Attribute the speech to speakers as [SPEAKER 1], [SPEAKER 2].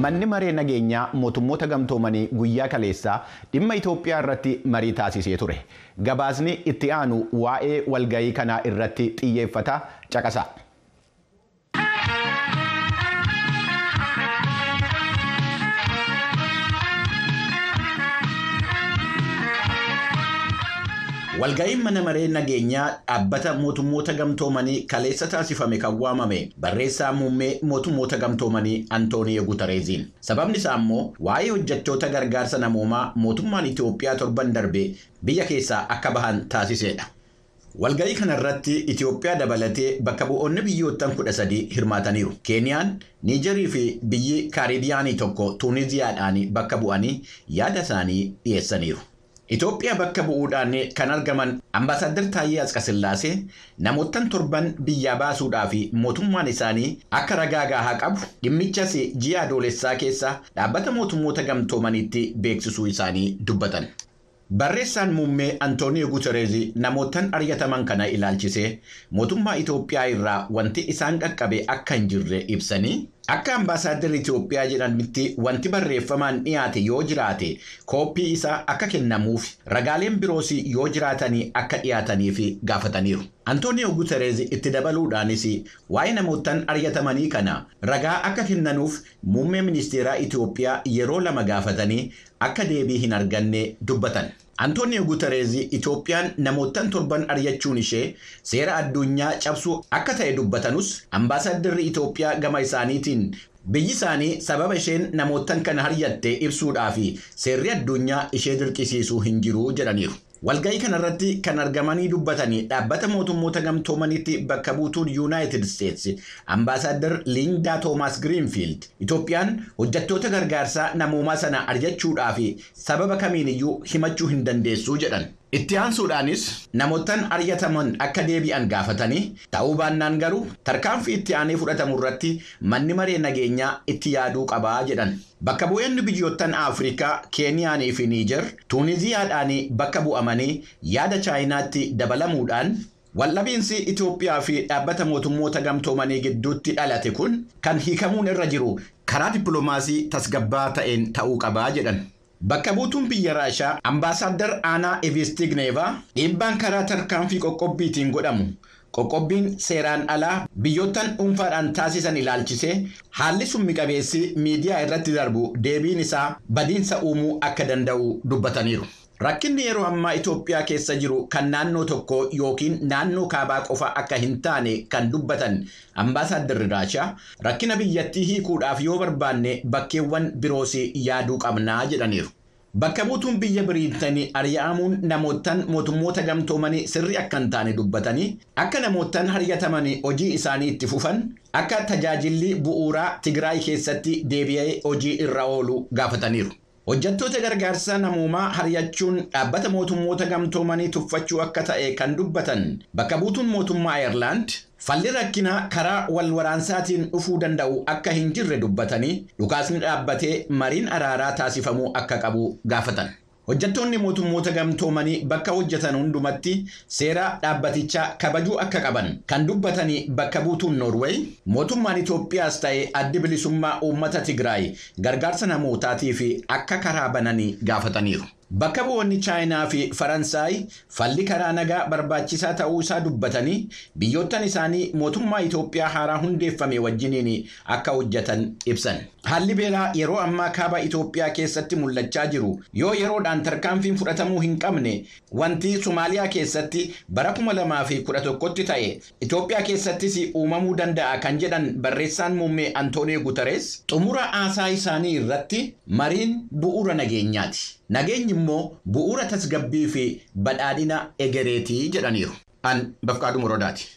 [SPEAKER 1] Manni maree nageenyaa mootummoota gamtoomanii guyyaa kaleessaa dhimma Itoophiyaa irratti marii taasisee ture. Gabaasni itti aanu waa'ee walgahii kanaa irratti xiyyeeffata caqasa. Walga'iin mana maree nageenyaa dhaabbata mootummoota gamtoomanii kaleessa taasifame kan waamame barreessaa muummee mootummoota gamtoomanii Antooniyo Gutereeziin. Sababni isaa immoo waa'ee hojjettoota gargaarsa namoomaa mootummaan Itoophiyaa torban darbe biyya keessaa akka bahan taasisedha. Walga'ii kanarratti Itoophiyaa dabalatee bakka bu'oonni biyyoottan 13 hirmaataniiru. Keeniyaan, Niijerii fi biyyi Kaaribiyaanii tokko Tuuniziyaadhaan bakka bu'anii yaada isaanii dhiyeessaniiru. Itoophiyaa bakka bu'uudhaan kan argaman Ambaasaadder Taayyee Asqasillaasee namoottan torban biyyaa baasuudhaa fi mootummaan isaanii akka ragaa gahaa qabu dhimmichas ji'a adoolessaa keessa dhaabbata mootummoota gamtoomaniitti beeksisuu isaanii dubbatan. Barreessaan muummee Antooniyo Gutereez namoottan ari'ataman kana ilaalchisee mootummaa Itoophiyaa irraa wanti isaan qaqqabe akka hin jirre ibsanii akka ambaasaaddarri Itoophiyaa jedhanitti wanti barreeffamaan dhiyaate yoo jiraate kooppii isaa akka kennamuuf ragaaleen biroos yoo jiraatanii akka dhiyaataniif gaafataniiru. Antooniyo Gutereez itti dabaluudhaanis waa'ee namoottan ari'atamanii kana ragaa akka kennanuuf muummee ministeeraa Itoophiyaa yeroo lama gaafatanii akka deebii hin arganne dubbatan. Antooniyo Gutereez Itoophiyaan namoottan torban ari'achuun ishee seera addunyaa cabsuu akka ta'e dubbatanus ambaasaaddarri Itoophiyaa gama isaaniitiin biyyi isaanii sababa isheen namoottan kana ari'atte ibsuudhaaf seerri addunyaa ishee dirqisiisuu hin jiru jedhaniiru. Walga'ii kanarratti kan argamanii dubbatanii dhaabbata mootummoota gamtoomaniitti bakka buutuun Yuunaayitid Isteetsi ambaasaadder Liindaa Toomaas Giriinfiild Itoophiyaan hojjettoota gargaarsaa namoomaa sana ari'achuudhaaf sababa kamiiniyyuu himachuu hin dandeessu jedhan. Itti aansuudhaanis namoottan ari'ataman akka deebi'an gaafatanii ta'uu baannaan garuu tarkaanfii itti aanee fudhatamu irratti manni maree nageenyaa itti yaaduu qabaa jedhan. Bakka bu'oonni biyyoottan Afrikaa, Keeniyaanii fi Niijer Tuuniziyaadhaan bakka bu'amanii yaada Chaayinaatti dabalamuudhaan waldhabiinsi Itoophiyaa fi dhaabbata mootummoota gamtoomanii gidduutti dhalate kun kan hiikamuun irra jiru karaa dippiloomaasii tasgabbaa ta'een ta'uu qabaa jedhan. Bakka buutuun biyya Raashaa ambaasaadder Aanaa Evistigneevaa dhiibbaan karaa tarkaanfii qoqqobbiitiin godhamu qoqqobbiin seeraan alaa biyyoottan dhuunfaadhaan taasisan ilaalchisee haalli summi qabeessi miidiyaa irratti darbu deebiin isaa badiinsa uumuu akka danda'u dubbataniiru. Rakkinni yeroo ammaa Itoophiyaa keessa jiru kan naannoo tokko yookiin naannoo kaabaa qofa akka hin taane kan dubbatan ambaasaaddarri Raashaa rakkina biyyattii hiikuudhaaf yoo barbaanne bakkeewwan biroos yaaduu qabnaa jedhaniiru. Bakka buutuun biyya Biriitanii ari'amuun namoottan mootummoota gamtoomanii sirri akka hin taane dubbatanii akka namoottan ari'atamanii hojii isaanii itti fufan akka tajaajilli bu'uuraa Tigraay keessatti deebi'ee hojii irra oolu gaafataniiru. Hojjettoota gargaarsa namoomaa ari'achuun dhaabbata mootummoota gamtoomanii tuffachuu akka ta'e kan dubbatan bakka buutuun mootummaa Ayerlaand falli rakkinaa karaa wal waraansaatiin dhufuu danda'u akka hin jirre dubbatanii dhukaasni dhaabbatee mariin araaraa taasifamuu akka qabu gaafatan. Hojjettoonni mootummoota gamtoomanii bakka hojjetan hundumatti seera dhaabbatichaa kabajuu akka qaban kan dubbatanii bakka buutuun Noorweey mootummaan Itoophiyaas ta'e addi bilisummaa uummata Tigraay gargaarsa namootaatiif akka karaa bananii gaafataniiru. Bakka bu'oonni Chaayinaa fi Faransaay falli karaa nagaa barbaachisaa ta'uu isaa dubbatanii biyyoottan isaanii mootummaa Itoophiyaa haaraa hundeeffame wajjiniin akka hojjetan ibsan. Haalli beelaa yeroo ammaa kaaba Itoophiyaa keessatti mul'achaa jiru yoo yeroodhaan tarkaanfiin fudhatamuu hin qabne wanti Somaaliyaa keessatti bara 2011tti ta'e Itoophiyaa keessattis uumamuu danda'a kan jedhan barreessaan muummee Antooniyo Guterres xumura haasaa isaanii irratti mariin bu'uura nageenyaati. Nageenyi immoo bu'uura tasgabbii fi badhaadhina egereetii jedhaniiru. An Bafqaaduu Morodaati.